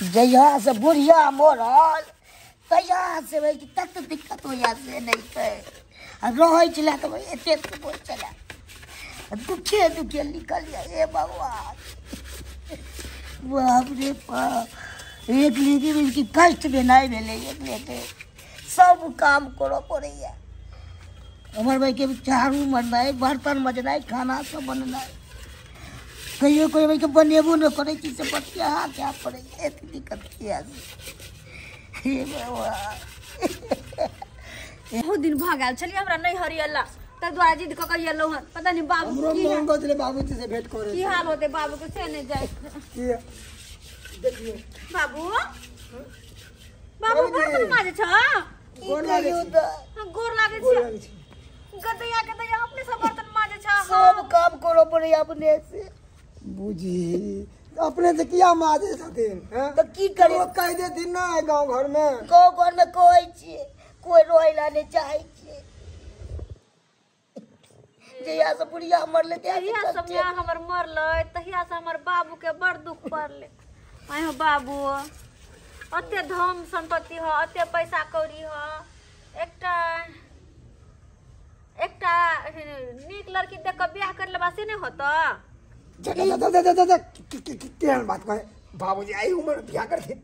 जहिया से बुढ़िया मरल तहिया से भाई तत दिक्कत हो जा से नहीं के रहै छलै तऽ एते बोल छलै दुखे दुखे निकल जाए। हे भगवान बाप रे बाप, एक लेके इनकी कष्ट भी नहीं भेलै, एक लेके सब काम करऽ पड़ैया। हमर भाई के झाड़ू मरनाइ, बर्तन मजनाइ, खाना सब बननाइ, कहियो कहियो भाई के बनेबो नहि करै छी से बतिया क्या पड़ैया, एते दिक्कत किया। हे भगवान बहुत दिन भऽ गेल छलियै हमरा नहि हरियला, तै दुआरे जिद कऽ के एलहुँ हन। पता नहीं बाबू हमरो मोन बजले बाबूजी से भेंट करे, की हाल होते बाबू के से नहीं जाए। की देखियो बाबू, बाबू बर्तन माजे छ, गोर लागे छी, हां गोर लागे छी, गदैया गदैया अपने सब बर्तन माजे छ, सब काम करो पड़े अपने से। बुझी अपने से किया माजे छथिन त की करे, लोग कह देथिन ना गांव घर में, गांव घर में कहै छी कोई रोय ला नहीं चाहे छी। जहिया से बुढ़िया मरले तहिया से माँ हमर मरलै तहिया से हमर बाबू के बड़ दुख पड़लै। आइ हो बाबू अते धन संपत्ति हो, अते पैसा कौड़ी हो, एकटा एकटा नीक लड़की देख के बियाह कर लेबा से नहीं होता। केहन बात कहे बाबूजी, आई उम्र में बियाह करथिन,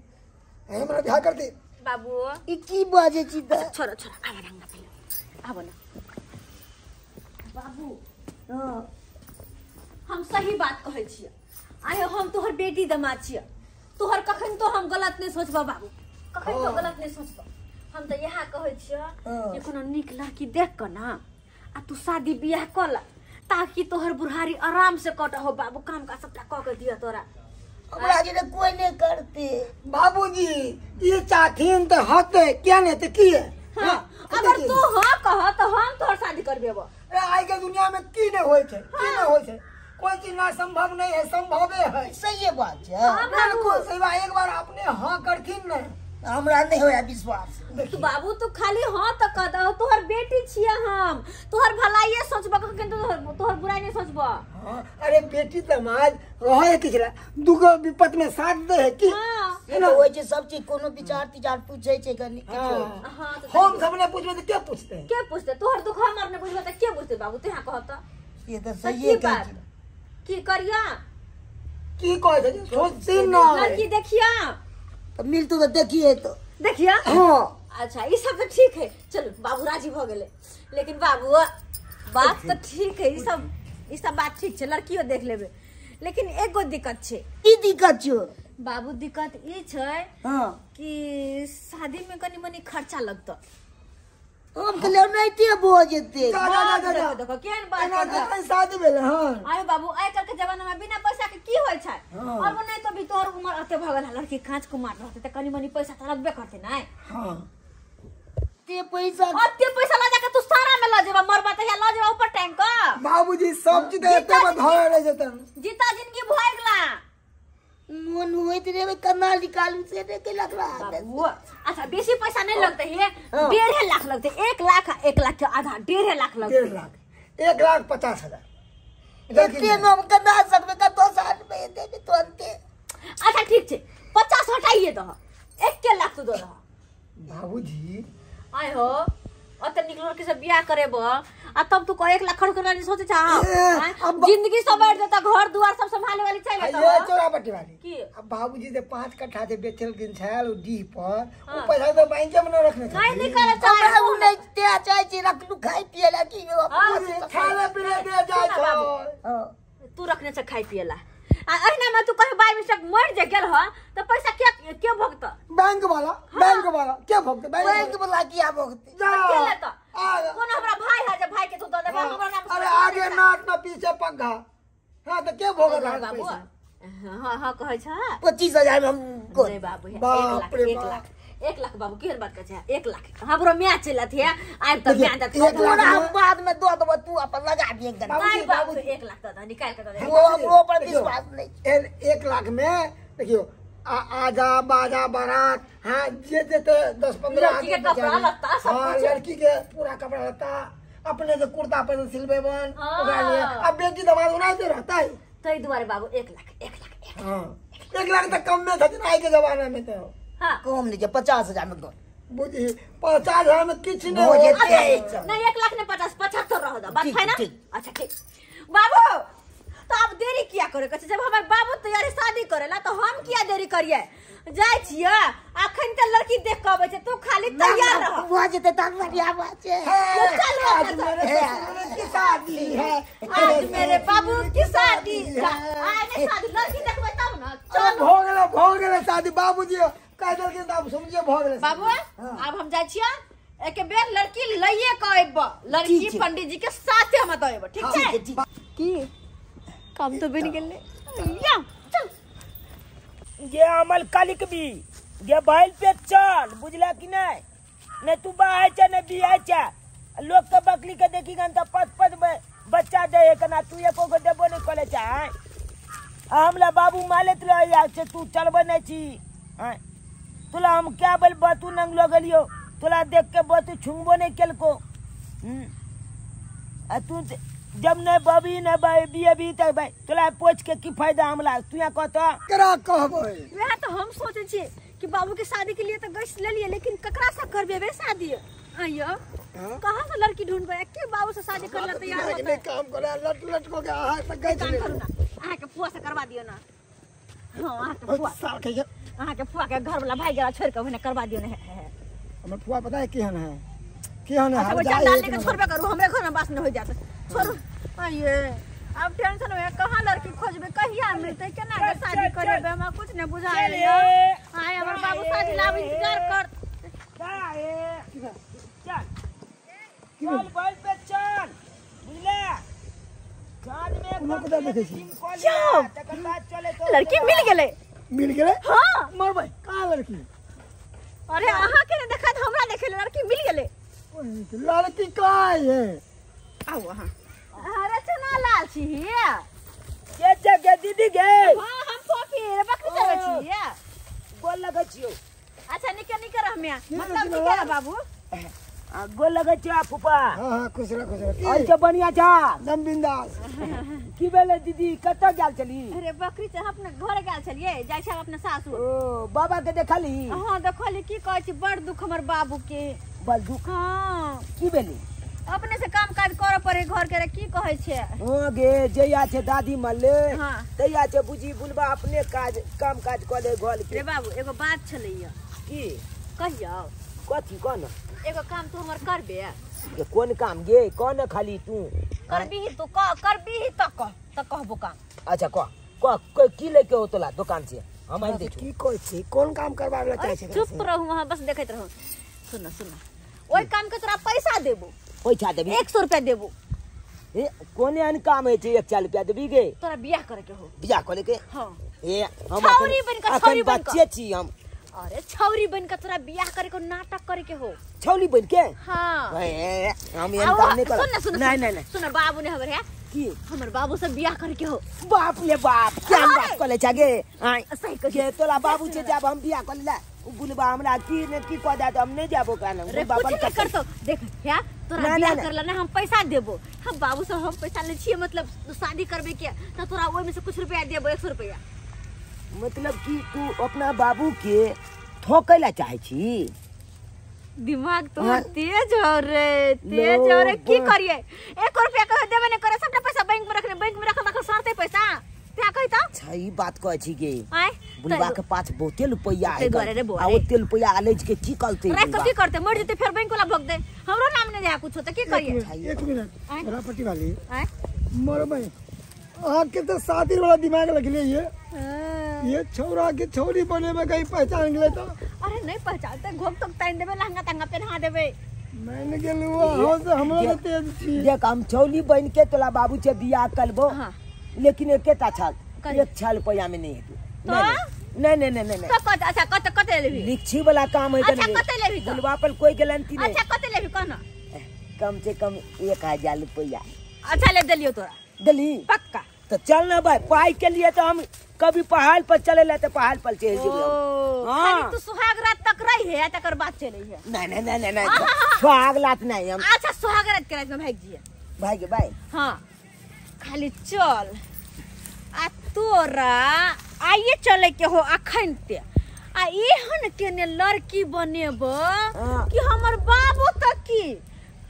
आई उम्र में बियाह करथिन बाबू। ई की बाजे छी त? छोड़ो छोड़ो, आबो ना पहिले, आबो ना बाबू। हम सही बात कहै छियै, आइ हम तोहर बेटी दमाद छियै, तोहर कखन तो हम गलत नहीं सोचबा बाबू, कखन तो गलत नहीं सोचबा। हम तो इएह कहै छियै कि कोनो नीक लड़की देख के ना आ तू शादी बियाह कर ला, ताकि तोहर बुढ़ारी आराम से कट हो बाबू, काम का सबटा कऽ के दिया तोरा। हमरा जे कोई नहीं करते बाबूजी, ये चाहथिन त हते किया नहीं त की है। हां अगर तू हां कह तो हम तोहर शादी करबेबो। अरे आइ के दुनिया में की नहीं होय छै, की नहीं होय छै, कोई चीज ना संभव नहीं है, संभवे है। सही बात छै, बिल्कुल सही बात। एक बार अपने हां करथिन ना, हमरा नहीं होया विश्वास। तू बाबू तू खाली हां त कह दह, तोहर बेटी छियै हम, तोहर भलाइए सोचबो किन्तु तोहर बुराई नहीं सोचबो। हां अरे बेटी दमाद रहे किछला दुगो विपत में साथ दे है की। हां है ना, होय छै सब चीज, कोनो विचार तिचार पूछै छै कनी किछो। हां हम सब ने पूछबे त के पूछते, के पूछते? तोहर दुख हमर ने बुझबे त के बुझते बाबू? तू हां कह त ये त सही बात की करिया, की कहै छै सोचथिन ना, लड़की देखिया तो मिलतू तो देखिए तो देखिया। हाँ अच्छा ये सब तो ठीक है, चलो बाबू राजी भ गेले, लेकिन बाबू बात तो ठीक है, ई सब बात ठीक छै, लड़कियों देख लेबे, लेकिन एगो दिक्कत छै। की दिक्कत छौ बाबू? दिक्कत ई छै हां कि शादी में कनी मनी खर्चा लगतो। हम के लेनाइते भो जेते। जा देखो केहन बात कर, शादी भेल। हां आयो बाबू आइ काल के जमाना में बिना पैसा के की होय छै। और वो नहीं तो भी तोहर उम्र अते भ गेल, लड़की कांच कुमार रहते त कनी मनी पैसा त लगबे करते नै। हां ते पैसा अते पैसा ल जाके तू सारा में ल जेबा, मरबा त ल जेबा ऊपर टैंक क। बाबूजी सब चीज एते में धरे रह जेतन, जीता जिंदगी भय गेला। मोन होइत रे कना निकालू से ने के लग रहा है। अच्छा बेसी पैसा नहीं लगते है, 1.5 लाख लगते, 1 लाख 1 लाख के आधा 1.5 लाख लगते, 1.5 लाख 1,50,000 एते हम कना सकबे कतो साल में देबे तुरंते। अच्छा ठीक छै, 50 हटाइए दह, 1 लाख तो दह बाबूजी। आय हो अते निक लड़की से बियाह करेबो आ तब तू 1 लाख खर्च करना नहीं सोचे छा, जिंदगी सब बैठ देता, घर दुआर सब संभाले वाली चाहिए। ये चोरा पट्टी वाली की अब बाबूजी से 5 कट्ठा से बेचल गिन छल उ डीह पर, उ पैसा तो बैंक में न रखने नहीं निकाले चाहे उ नहीं ते चाहे छी रखलु खाई पिए ला की खाए पिए दे जाय छौ, तू रखने छ खाई पिए ला। आ अहिना में तू कहे बाई मिस्टेक मर जे गेल ह त पैसा के के भोगत? बैंक वाला, बैंक वाला के भोगत? बैंक वाला किया भोगत? के लेत? कोन हमरा भाई है जे भाई के तू the देबा हमरा नाम? अरे आगे नाक ना पीछे पंखा। हां त के भोगत बाबू? हां हां कहै छ 25,000 में हम नहीं बाबू, 1 लाख 1 लाख 1 लाख बाबू केहन बात कहै छ? 1 लाख हमरो म्या चलत है, आब त म्या दत तोरा हम बाद में दऽ देबो, तू अपन लगा दिए एकदम। नहीं बाबू 1 लाख दऽ दह, निकाल के दऽ दे, वो हमरो पर विश्वास नहीं। 1 लाख में देखियो आजा बाजा बारात, हां जे जेते 10-15 लड़की के कपड़ा लत्ता सब कुछ, लड़की के पूरा कपड़ा लत्ता अपने से कुर्ता पहन सिलबे बन ओकरा लिए। अब बेटी दमाद उनाइते रहता है, तै दुआरे बाबू 1 लाख 1 लाख 1 लाख। 1 लाख तक कम में छथिन आइ के जमाना में तो। हां कम नहीं छै 50,000 में गो बुझी 50,000 में किछ नहीं हो जेतै। नहीं 1 लाख ने 50 75 रह दो बात है ना। अच्छा ठीक बाबू तो आप देरी किया करे कहे जब हमर बाबू तैयारी शादी करेला तो हम किया देरी करिए जाय छियै अखन त लड़की देख के अबै छै तू खाली तैयार रह भऽ जेतै तब बढ़िया बात छै। चल आज मेरे ससुर की शादी है आज मेरे बाबू की शादी है आइ ने शादी लड़की देखबै तब ना। चल भऽ गेलै शादी बाबूजी कह देलखिन त आब समझिए भऽ गेलै बाबू। आब हम जाय छियै एक बेर लड़की लइए के अइब लड़की पंडित जी के साथे हम अइब ठीक छै की काम तो बन गेलै या चल ये अमल कालिक भी ये बैल पे चल बुझला कि नहीं नहीं तू बाहर छ नहीं बिया छ लोग के बकली के देखी गन त पद पद बच्चा दे कना तू एको गो देबो नहीं कले छ। हमला बाबू मालेत रह जा छ तू चलबे नहीं छी तुला हम क्या बोल बतू नंग लगलियो तुला देख के बतू छुंगबो नहीं केलको आ तू जब नहीं बबी नहीं भाई बिया भी त भाई तुला पोछ के की फायदा हमला तू यहाँ कहता करा कहबै। वह तो हम सोचे छियै कि बाबू के शादी के लिए तो गैस ले लिए लेकिन ककरा से करबेबे शादी आइयो कहां से लड़की ढूंढबै के बाबू से शादी करला तैयार होतै नहीं काम करे लट लट को के अहां से गैस काम करू ना अहां के फुआ से करवा दियो ना। हां अहां के फुआ साल के अहां के फुआ के घर वाला भाई गेला छोड़ के ओने करवा दियो ना। हमर फुआ पता है केहन है केहन है अच्छा चंडाल लेके छोड़बे करू हमरे घर में बास न हो जात छोड़ू। आइए अब टेंशन में कहां लड़की खोजबे कहिया मिलतै केना के शादी करेबे हमरा कुछ नहीं बुझाय आय हमर बाबू शादी लाब इंतजार कर चल चल बैल पे चल बुझला चांद में कोनो देखै छी तकर बाद चले तो लड़की मिल गेलै मिल गेलै। हां मरबै का लड़की अरे अहां के नहीं देखत हमरा देखे लड़की मिल गेलै लड़की का है आउ अहां अरे चना लाल छी के जगह दीदी गे। हां हम फोफी रे बकरी चरबै छी गोल लगै छियो। अच्छा निके निके रहमे मतलब निके रह बाबू आ गोल लगै छियो फूफा। हां हां खुश रह खुश रह अच्छा बढ़िया छा एकदम बिंदास। की भेलै दीदी कतऽ गेल छली? अरे बकरी चर अपने घर गेल छलियै जाइ छै अपने सासुर। ओ बाबा के देखली? हां देखली की कहै छी बड़ दुख हमर बाबू के। बड़ दुख? हां की भेलै? अपने से काम काज करऽ पड़े घर के रे की कहै छै? हां गे जइया छै दादी मरले हां तैया छै बुझी बुलबा अपने काज काम काज कऽ ले घर के। रे बाबू एगो बात छलैया। की कहियौ? कथी कह न एगो काम तू हमर करबे? गे कोन काम गे कह न खाली तू करबीही तू कह करबीही त कह त कहबो काम। अच्छा कह कह की लेके हो तोला दुकान से हम आनि दै छी। की कहै छी कोन काम करबाबै ला चाहै छै? चुप रहू अहाँ बस देखैत रहू। सुन सुन ओइ काम के तोरा पैसा देबो। पैसा देबी? 100 रुपया देबो। ए कोन एहन काम है छै 100 रुपया देबी गे? तोरा बियाह करे के हो। बियाह करे के? हां ए हम छौरी बन के छौरी बन के बच्चे छी हम। अरे छौरी बन के तोरा बियाह करे के नाटक करे के हो। छौरी बन के? हां ए हम एहन काम नहीं करब। सुन सुन नहीं नहीं नहीं सुन बाबू ने हमर है की हमर बाबू से बियाह करे के हो। बाप ले बाप क्या बात करे छ गे? हां सही कह के तोरा बाबू से जाब हम बियाह कर ला उ बुलबा हमरा की ने की कह दे हम नहीं जाबो कान बाबा कुछ नहीं करतो देख क्या तोरा बियाह करला ना हम पैसा देबो हम बाबू से हम पैसा ले छिए मतलब शादी करबे के त तोरा ओइ में से कुछ रुपया देबो 100 रुपया। मतलब कि तू अपना बाबू के ठोकै ला चाहे छी? दिमाग तो तेज हो रे तेज हो रे की करिए 1 रुपया कह देबे नहीं करे सबटा पैसा बैंक में रखने बैंक में रखल रखल सड़ते पैसा त्या कहि त। अच्छा ई बात कहै छी गे आय बुलबा के पास बहुते रुपया है आ आ ओते रुपया ले के की करते? रे कथी करते मर जेते फेर बैंक वाला भोग दे हमरो नाम नहीं जाय कुछ त की करिए? एक मिनट तोरा पटी वाली आय मरबै अहाँ के त शादी वाला दिमाग लगले ये छौरा के छौरी बने में कहीं पहचान गेलै त। अरे नहीं पहचानते घोक तोक तानि देबे लहंगा तहंगा पहना देबे। मैंने गेलु अहाँ से हमरो के तेज छी। देख हम छौली बन के तोला बाबू से बियाह करबो लेकिन एकेटा छल 100 रुपया में नहीं हेतु। नहीं नहीं नहीं नहीं तो कत अच्छा कत कत लेबी? लिक्षी वाला काम है। अच्छा कत लेबी? बुलवा पर कोई गारंटी नहीं। अच्छा कत लेबी कह ना? कम से कम 1000 रुपया। अच्छा ले देलियो तोरा देली पक्का? तो चल ना भाई पाई के लिए तो हम कभी पहाड़ पर चले ले तो पहाड़ पर चल जेबे। हां खाली तू सुहाग रात तक रही है तकर बाद चले है। नहीं नहीं नहीं नहीं सुहाग रात नहीं हम। अच्छा सुहाग रात के रात में भाग जिए भाग भाई। हां खाली चल आ तोरा आइए चले के हो अखन ते आ एहन केने लड़की बनेब कि हमर बाबू तक की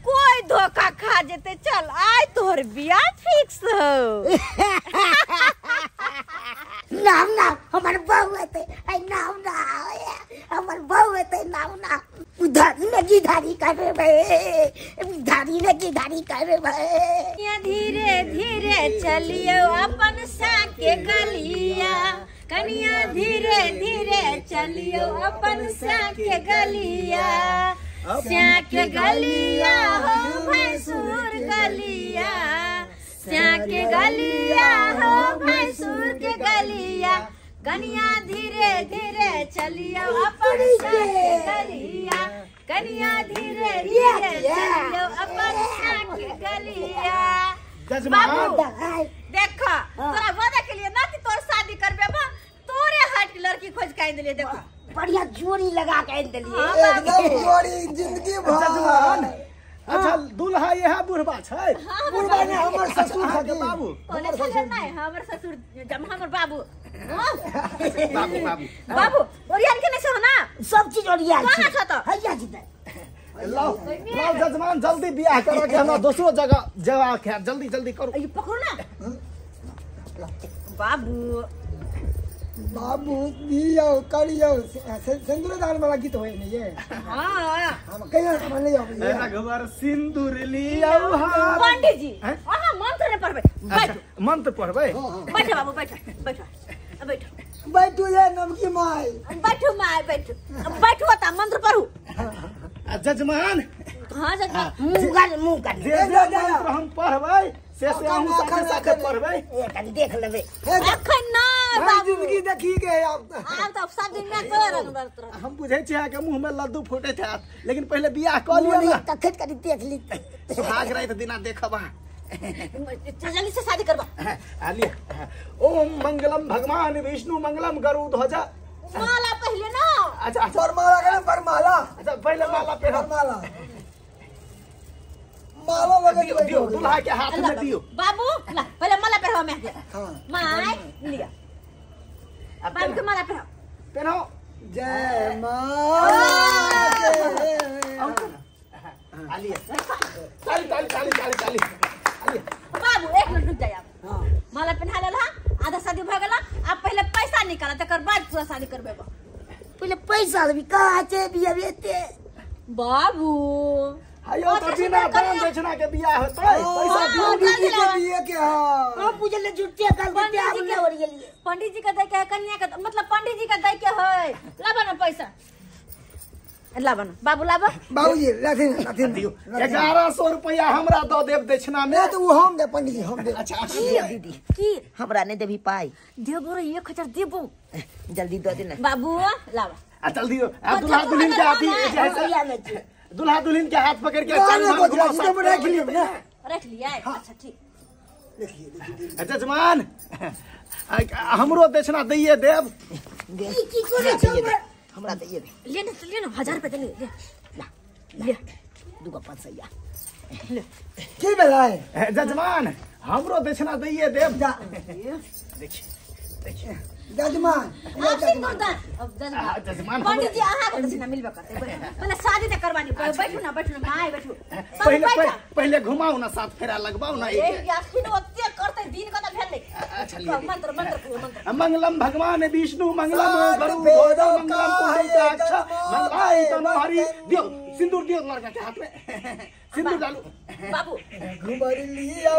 कोई धोखा खा जेते। चल आय तोहर बियाह फिक्स हो। नाम नाम हमर बहू एते आई नाम ना हमर बहू एते नाम ना उधारी में गिधारी करे बे उधारी में गिधारी करे बे। धीरे धीरे चलियो अपन साके गलिया कनिया धीरे धीरे चलियो अपन साके गलिया साके गलिया हो भैंसुर गलिया साके गलिया हो भैंसुर के गलिया कनिया धीरे धीरे चलियो अपन साके गलिया कनिया धीरे धीरे चलियो अपन साके गलिया। बाबू देखो तोरा वादा के लिए ना कि तोर शादी करबे बा तोरे हट के लड़की खोज के आइन देलिए। देखो बढ़िया जोड़ी लगा के आइन देलिए एकदम जोड़ी जिंदगी भर। अच्छा दूल्हा यह बुढ़बा छै? बुढ़बा ने हमर ससुर छथिन बाबू। हमर ससुर नहीं हमर ससुर जब हमर बाबू बाबू बाबू बाबू ओरियान के नहीं छौ ना सब चीज ओरियान कहां छ त हैया जी लाओ लाओ जजमान जल्दी बियाह करा के हमरा दोसरो जगह जवा के जल्दी जल्दी करू। ये पकड़ो ना बाबू बाबू दियो करियो सिंदूर दान वाला गीत होय नहीं ये। हां हम कहियो समझ ले जाओ रघुवर सिंदूर लियो हाथ। पंडित जी अहाँ मंत्र ने पढ़बै बैठो मंत्र पढ़बै बैठो बाबू बैठो बैठो बैठो बैठो ये नमकी माई बैठो माई बैठो बैठो त मंत्र पढ़ू। जजमान हां जजमान मुंह कर जे मंत्र हम पढ़बै से अहूं साथे साथे पढ़बै ए कनी देख लेबै अखन ना बाबू जिंदगी देखी के आब त सब दिन में तोरा रंग बरत। हम बुझै छी अहाँ के मुंह में लड्डू फूटैत हैत लेकिन पहिले बियाह क लिअ ना तखन कनी देख ली सुहाग रात दिना देखब अहाँ जल्दी से शादी करबा। आ लिअ ओम मंगलम भगवान विष्णु मंगलम गरुड़ ध्वज माला पहले ना। अच्छा अच्छा वरमाला करे वरमाला। अच्छा पहले माला पहनो वरमाला माला लगा दियो दियो दूल्हा के हाथ में दियो बाबू ला पहले माला पहनाओ मैं के। हां my लिया बाबू के माला पहनाओ पहनाओ। जय मां आ लिया ताली ताली ताली ताली ताली आ लिया बाबू एक मिनट रुक जाए आप। हां माला पहना लेला आधा शादी भ गेला आप पहले पैसा निकाला तकर बाद पूरा शादी करबे। पहले पैसा भी कहां छै बिया बेते बाबू हायो तो बिना दान दक्षिणा के बियाह होतै पैसा दियो पंडित जी के बियाह के। हां हम पूजल ले जुटते कल के हम ले और गेलिए पंडित जी के दे के कन्या के मतलब पंडित जी के दे के है लाबा ना पैसा लाबा ना बाबू लाबा बाबूजी लाथिन लाथिन दियो 1100 रुपया हमरा the देब दक्षिणा में तो वो हम दे पंडित जी हम दे। अच्छा अच्छा दीदी की हमरा ने देबी पाई देबो रे 1000 देबो जल्दी the they ना बाबू लाबा आ जल्दी आ दूल्हा दुल्हन के हाथ जैसे दूल्हा दुल्हन के हाथ पकड़ के चल रख लियो ना रख लिया। अच्छा ठीक देखिए देखिए। जजमान हमरो दक्षिणा दैये देब की करे छै हमरा दैये दे ले ना ले ना 1000 रुपया दे ले ला ले दूगो 500 ले की भेलै जजमान हमरो दक्षिणा दैये देब जा देखिए देखिए जजमान अब जजमान पंडित जी अहाँ के दक्षिणा मिलबे करतै पहिले शादी त करवानी बैठू ना बैठू ना my बैठू पहिले पहिले घुमाऊ ना साथ फेरा लगवाऊ ना एक याखिन ओते करतै दिन कत भेल नै। अच्छा लिए मंत्र मंत्र मंत्र मंगलम भगवान विष्णु मंगलम गरुड़ ध्वज मंगलम पुंडरीकाक्ष मंगलाय तनोहरि दियो सिंदूर दियो लड़का के हाथ में सिंदूर डालू बाबू रघुबर लियो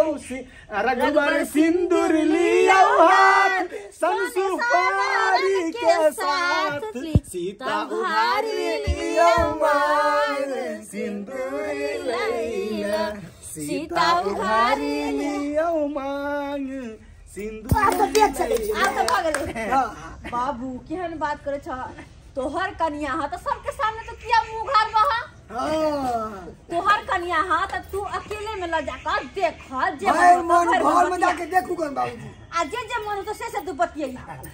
रघुबर सिंदूर लियो हाथ संसुपारी के साथ सीता उधारी लियो मांग सिंदूर लैला सीता उधारी लियो मांग सिंदूर। आप तो देख सकै छी आप तो भ गेलै। बाबू केहन बात करै छ तोहर कनिया हा त सबके सामने तो किया मुंह घार बहा। हां तोहर कनिया हा त तू अकेले में ल जाकर देख जे मन घर में जाके देखू कन बाबूजी आ जे जे मन तो से से तू बतियै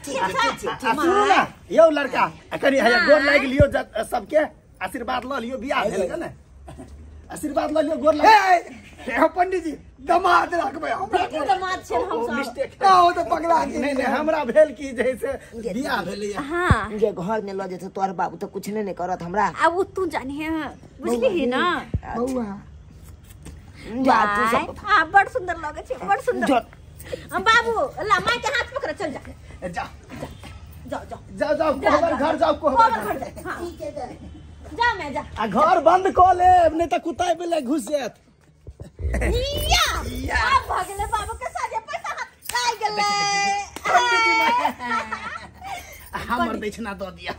ठीक छै। सुनू ना यौ लड़का कनि हैया गोर लागि लियो सबके आशीर्वाद ल लियो बियाह भेल ने। आशीर्वाद ल लियो गोर लग हे पंडित जी दमाद राखबै हमरा बेटी दमाद छै हम सब मिस्टेक का हो त पगला के नहीं नहीं हमरा भेल की जैसे बियाह भेलै। हां जे घर में ल जेते तोहर बाबू त कुछ नहीं करत हमरा। अब तू जानी है बुझली ना बौआ जा तू सब। हां बड़ सुंदर लगे छै बड़ सुंदर। हम बाबू ला मां के हाथ पकड़ चल जा जा जा जा जा जाओ कोहबर घर जाओ कोहबर घर जा। हां ठीक है जा जा मैं जा आ घर बंद क ले नहीं त कुत्ता बेले घुस जात। या अब भगले बाबू के साथे पैसा हाथ आ गेले। हमर दक्षिणा दऽ दिया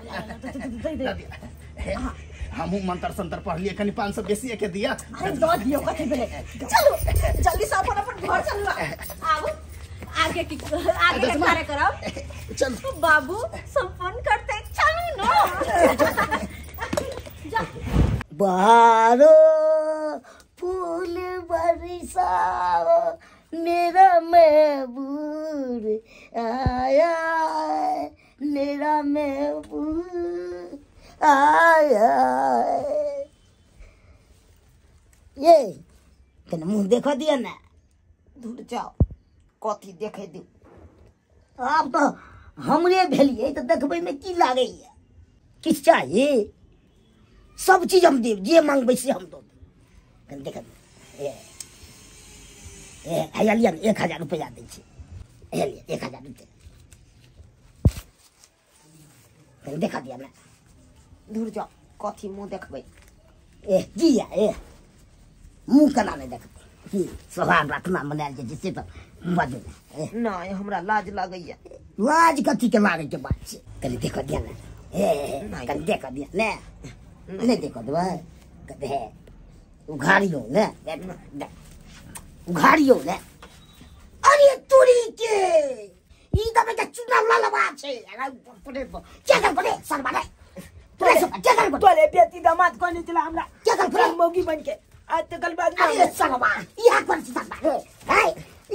दिया। हमहूँ मंत्र संतर पढ़लिए कनि 500 बेसी के दिया। अरे दऽ दियो कथी भेलै चलू जल्दी से अपन अपन घर चलू। आबू आगे की आगे के कार्य करब। चल बाबू संपन्न करते चलू ना जा। बारो फूल बरसाओ मेरा महबूब आया है, मेरा महबूब आया है। ये तने मुँह देखो दिया ना दूर जाओ कथी देखे दियो। आब तो हमरे भेलिए तो देखबै में की लागैया किछु चाहिए सब चीज हम देब जे मांगबै से हम दऽ देब। कनि देख ए ए हैया लिअ ने 1000 रुपैआ दै छी हैया लिअ 1000 रुपैआ कनि देखा दिअ ने दूर जाओ कथी मुँह देखबै। ए जिया ए मुँह केना नहि देखबै की सोहाग रत्ना मनायल जाइ छै से तऽ बाजू ने। नहि हमरा लाज लागैया। लाज कथी के लागै के बात छै कनि देखऽ दिअ ने ए कनि देखऽ दिअ ने नहीं देखो देबै हे उघाड़ियो ने उघाड़ियो ने। अरे तोरी के ई दबे के चुना ललवा छै अरे परे के कर परे सरबा रे तोरे सब के कर तोरे बेटी दामाद कोनी चला हमरा के कर परे मौगी बन के आज तक कल बाद अरे सरबा इहा कर छी सरबा रे हे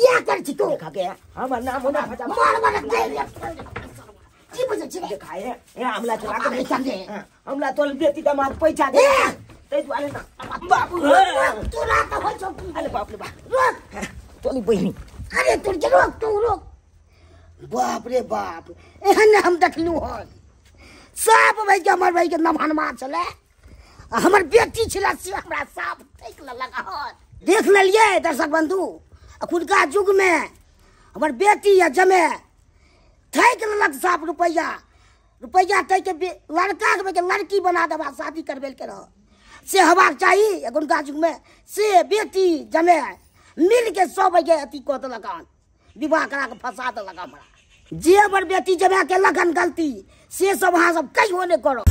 इहा कर छी तू देखा के हमर नाम होना फटा मार मार दे की बुझै छी देखाए ए हमला चला के समझे हमला तोर बेटी दामाद पैसा दे तै दुआरे ना बाबू तोरा त होइ छौ। अरे बाप रे बाप रोक तोली बहिनी अरे तोर के रोक तू रोक। बाप रे बाप एहन हम देखलू हन साफ भाई के हमर भाई के नमहनमा छलै हमर बेटी छलै से हमरा साफ ठेक लेलक हन। देख लेलियै दर्शक बंधु अखुनका युग में हमर बेटी या जमे ठकि लेलक साफ रुपैआ रुपैआ ठकि के लड़का के लड़की बना देबा शादी करबै के रह से हेबाक चाही एखुनका युग में से बेटी जमे मिल के सब के अथी कऽ देलक हन विवाह करा के फंसा देलक हमरा। जे हमर बेटी जमा केलक हन गलती से सब अहाँ सब कहियो नहि करब।